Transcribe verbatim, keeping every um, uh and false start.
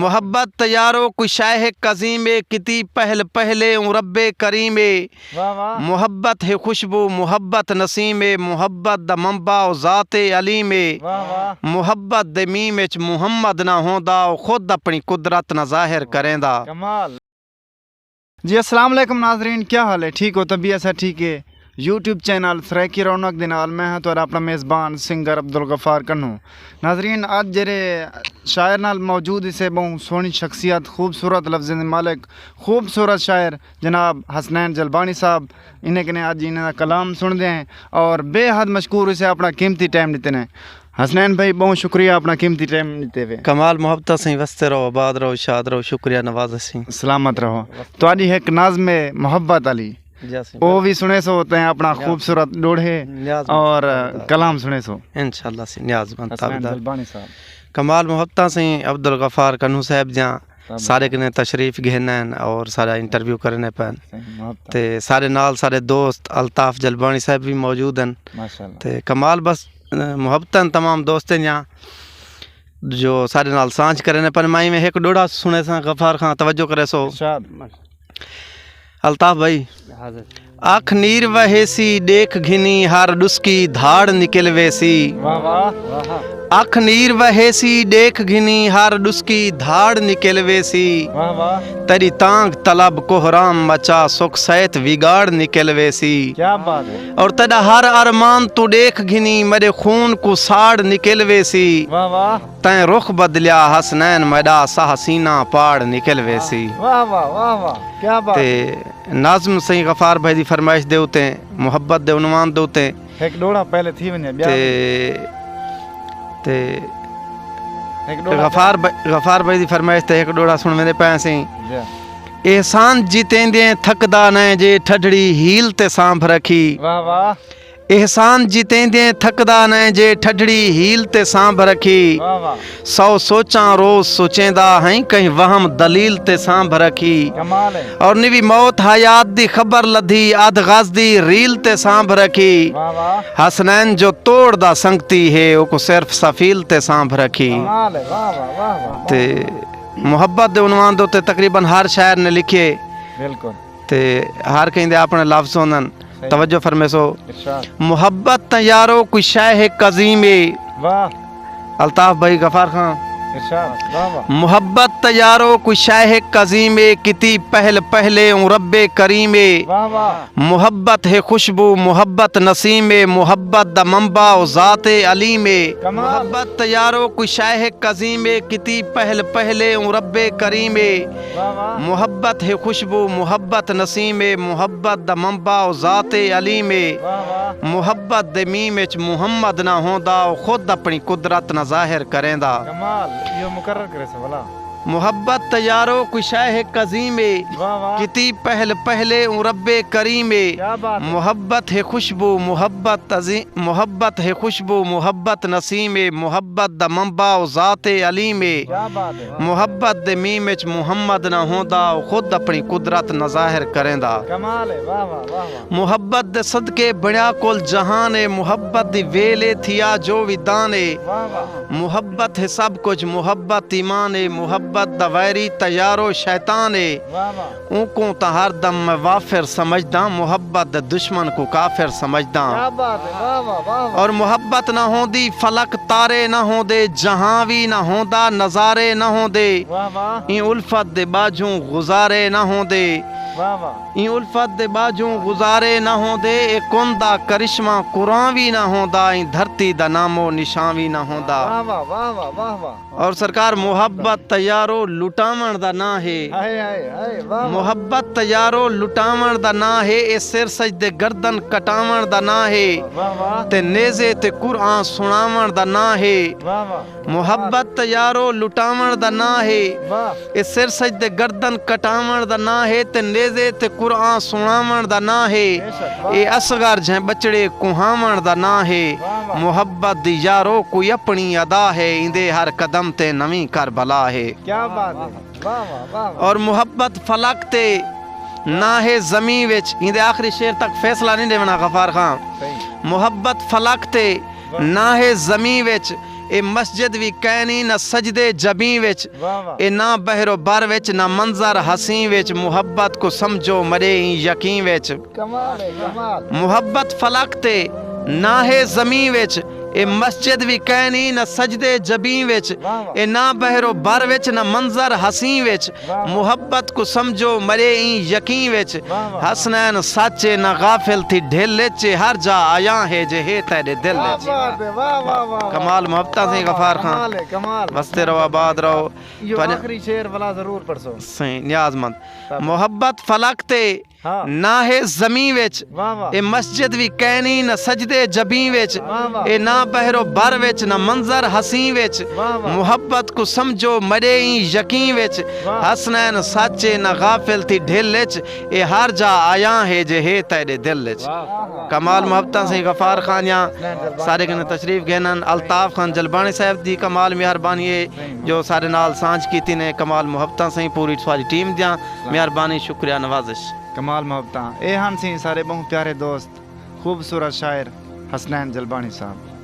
محبت تے یارو کوئی شے ہک عظیم اے، کیتی پہل پہلے اوں رب کریم اے۔ واہ واہ۔ محبت ہے خوشبو، محبت نسیم اے، محبت دا منبع او ذات علیم اے۔ واہ واہ۔ محبت دے میم اچ محمد نہ ہوندا، او خود اپݨی قدرت نہ ظاہر کریندا۔ کمال۔ جی السلام علیکم ناظرین، کیا حال ہے؟ ٹھیک ہو؟ طبیعت ہے ٹھیک ہے؟ یوٹیوب چینل سرائیکی رونق دے نال میں ہاں تہاݙا اپݨا میزبان سنگر عبدالغفار کنوں۔ ناظرین، اڄ جیڑھے شاعر نال موجود ہسے، ٻہوں سوہݨی شخصیت، خوبصورت لفظیں دے مالک، خوبصورت شاعر جناب حسنین جلبانی صاحب، انہیں کنے اڄ انہیں دا کلام سݨدے ہیں اور بے حد مشکور ہسے اپݨا قیمتی ٹائم ݙتے نے۔ حسنین بھائی، ٻہوں شکریہ اپݨا قیمتی ٹائم ݙتے وے۔ کمال محبتاں سئیں، وسدے رہو، آباد رہو، شاد رہو، شکریہ نوازش سئیں۔ سلامت رہو۔ تہاݙی ہک نظم ہے محبت آلی، جی سئیں، او وی سݨیسو تے اپݨا نیاز خوبصورت ݙوہڑے نیاز اور تابعدار۔ کلام سݨیسو۔ انشاءاللہ سئیں، نیاز مند حسنین تابعدار۔ جلبانی صاحب۔ کمال محبتاں سئیں، عبدالغفار کنوں صاحب دیاں سب سارے کنے تشریف گھن آئن اور سارا انٹرویو کرنے پئن۔ سئیں، محبتاں۔ تے سارے نال سارے دوست الطاف جلبانی صاحب وی موجود ہن۔ ماشاءاللہ۔ تے کمال بس، اے، محبتاں تمام دوستیں دیاں جو سارے نال سانجھ کرنے پئن۔ میں ایویں ہک ݙوہڑا سݨیساں، غفار خان توجہ کریسو۔ ارشاد۔ الطاف بھائی۔ حاضر۔ اکھ نیر وہیسی ݙیکھ گھنی ہر ݙسکی دھاڑ نکل ویسی۔ واہ واہ۔ اکھ نیر وہیسی ݙیکھ گھنی ہر ݙسکی دھاڑ نکل ویسی۔ واہ واہ۔ تیݙی تانگھ طلب کوہرام مچا سکھ سیت وڳاڑ نکل ویسی۔ کیا بات ہے۔ اور تیݙا ہر ارمان توں ݙیکھ گھنی میݙے خون کوں ساڑ نکل ویسی۔ واہ واہ۔ تیں رخ بدلیا حسنین میݙا ساہ سینہ پاڑ نکل ویسی۔ واہ واہ، واہ واہ، کیا بات۔ تے نظم سئیں غفار بھائی دی فرمائش دے اتے، محبت دے عنوان دے اتے۔ ہک ݙوہڑا پہلے تھی ونڄے، ٻیا تے، تے ہک ݙوہڑا غفار پہلے۔ بھائی، غفار بھائی دی فرمائش تے ہک ݙوہڑا سݨ ویندے پئے سئیں۔ جی۔ احسان جتیندیں تھکدا نئیں جے ٹھڈڑی ہیل تے سانبھ رکھی۔ واہ واہ۔ احسان جتیندیں تھکدا نئیں جے ٹھڈڑی ہیل تے سانبھ رکھی۔ واہ واہ۔ سو سوچاں روز سوچیندا ہئیں کہیں وہم دلیل تے سانبھ رکھی۔ کمال ہے۔ اور نوی موت حیات دی خبر لدھی ادھ غز دی ریل تے سانبھ رکھی۔ واہ واہ۔ حسنین جو توڑ دا سنگتی ہے اوکوں صرف سفیل تے سانبھ رکھی۔ کمال ہے، واہ واہ، واہ واہ، واہ۔ تے محبت دے عنوان دے اتے تقریباً ہر شاعر نے لکھے۔ بالکل۔ تے ہر کہیں دے اپݨے لفظ ہوندن۔ صحیح۔ توجہ فرمیسو۔ ارشاد۔ محبت تاں یارو کوئی شے ہک عظیم اے۔ واہ۔ الطاف بھائی غفار خان۔ ارشاد۔ واہ واہ۔ محبت تاں یارو کوئی شے ہک عظیم اے، کیتی پہل پہلے اوں رب کریم اے۔ واہ واہ۔ محبت ہے خوشبو، محبت نسیم اے، محبت دا منبع او ذات علیم اے۔ کمال۔ محبت تاں یارو کوئی شے ہک عظیم اے، کیتی پہل پہلے اوں رب کریم اے۔ واہ واہ۔ محبت ہے خوشبو، محبت نسیم اے، محبت دا منبع او ذات علیم اے۔ واہ واہ۔ محبت دے میم اچ محمد نہ ہوندا، او خود اپݨی قدرت نہ ظاہر کریندا۔ کمال، ایہو مقرر کریسو بھلا۔ محبت تاں یارو کوئی شے ہک عظیم اے، واہ واہ۔ کیتی پہل پہلے اوں رب کریم اے۔ کیا بات ہے۔ محبت ہے خوشبو، محبت عظیم محبت ہے خوشبو، محبت نسیم اے، محبت دا منبع او ذات علیم اے۔ کیا بات ہے۔ محبت دے میم اچ محمد نہ ہوندا، او خود اپݨی قدرت نہ ظاہر کریندا۔ کمال ہے، واہ واہ، واہ واہ۔ محبت دے صدقے بݨیا کل جہان اے، محبت دی ویل اے تھیا جو وی دان اے۔ واہ واہ۔ محبت ہے سب کجھ، محبت ایمان اے، محبت دا ویری تاں یارو شیطان اے۔ واہ واہ۔ اونکوں تاں ہر دم میں وافر سمجھداں، محبت دے دشمن کوں کافر سمجھداں۔ کیا بات ہے، واہ واہ، واہ واہ۔ اور محبت نہ ہوندی فلک تارے نہ ہوندے، جہاں وی نہ ہوندا نظارے نہ ہوندے۔ واہ واہ۔ ایں الفت دے ٻاجھوں گزارے نہ ہوندے۔ واہ واہ۔ ایں الفت دے ٻاجھوں گزارے نہ ہوندے، اے کن دا کرشمہ قرآن وی نہ ہوندا، ایں دھرتی دا نام و نشان وی نہ ہوندا۔ واہ واہ، واہ واہ، واہ واہ۔ اور سرکار محبت تاں یارو لٹاوݨ دا ناں ہے۔ ہائے، ہائے، ہائے، واہ، واہ۔ محبت تاں یارو لٹاوݨ دا ناں ہے، اے سر سجدے گردن کٹاوݨ دا ناں ہے۔ واہ، واہ۔ تے نیزے تے قرآن سݨاوݨ دا ناں ہے۔ واہ، واہ۔ محبت تاں یارو لٹاوݨ دا ناں ہے۔ واہ۔ اے سر سجدے گردن کٹاوݨ دا ناں ہے، تے نیزے تے قرآن سݨاوݨ دا ناں ہے۔ بے شک، واہ۔ اے اصغر جھیں ٻچڑے کہاوݨ دا ناں ہے۔ واہ، واہ۔ محبت دی یارو کوئی اپݨی ادا ہے، ایندے ہر قدم تے نویں کربلا ہے۔ کیا بات ہے۔ واہ، واہ، واہ، واہ۔ اور محبت فلک تے نہ ہے زمین وچ، ایندے آخری شعر تک فیصلہ نہیں ݙیوݨا غفار خان۔ صحیح۔ محبت فلک تے واہ۔ نہ ہے زمین وچ، اے مسجد وی کائنی نہ سجدے جبیں وچ، اے نہ بحر و بر وچ نہ منظر حسیں وچ، محبت کوں سمجھو مرے ایں یقیں وچ۔ محبت فلک تے نہ ہے زمیں وچ، اے مسجد وی کائنی نہ سجدے جبیں وچ، اے نہ بحر و بر وچ نہ منظر حسیں وچ، محبت کوں سمجھو مرے ایں یقیں وچ۔ حسنین سچ اے نہ غافل تھی ڈھل اچ، اے ہر جا عیاں ہے جے ہے تیڈے دل اچ۔ کمال محبتاں سئیں غفار خان۔ وسدے رہو، آباد رہو۔ ایہو آخری شعر ولا ضرور پڑھسو۔ سئیں نیاز مند۔ محبت فلک تے نہ ہے زمیں وچ، اے مسجد وی کائنی نہ سجدے جبیں وچ، اے نہ بحر و بر وچ نہ منظر حسیں وچ، محبت کوں سمجھو مرے ایں یقیں وچ۔ حسنین سچ اے نہ غافل تھی ڈھل اچ، اے ہر جا عیاں ہے جے ہے تیڈے دل اچ۔ کمال محبتاں سئیں غفار خان یاں سارے کنے تشریف گھنن، الطاف خان جلبانی صاحب دی کمال مہربانی اے جو سارے نال سانجھ کیتی نے۔ کمال محبتاں سئیں پوری ساری ٹیم دیاں مہربانی، شکریہ، نوازش۔ کمال محبتاں۔ اے ہن سئیں سارے بہوں پیارے دوست، خوبصورت شاعر حسنین جلبانی صاحب۔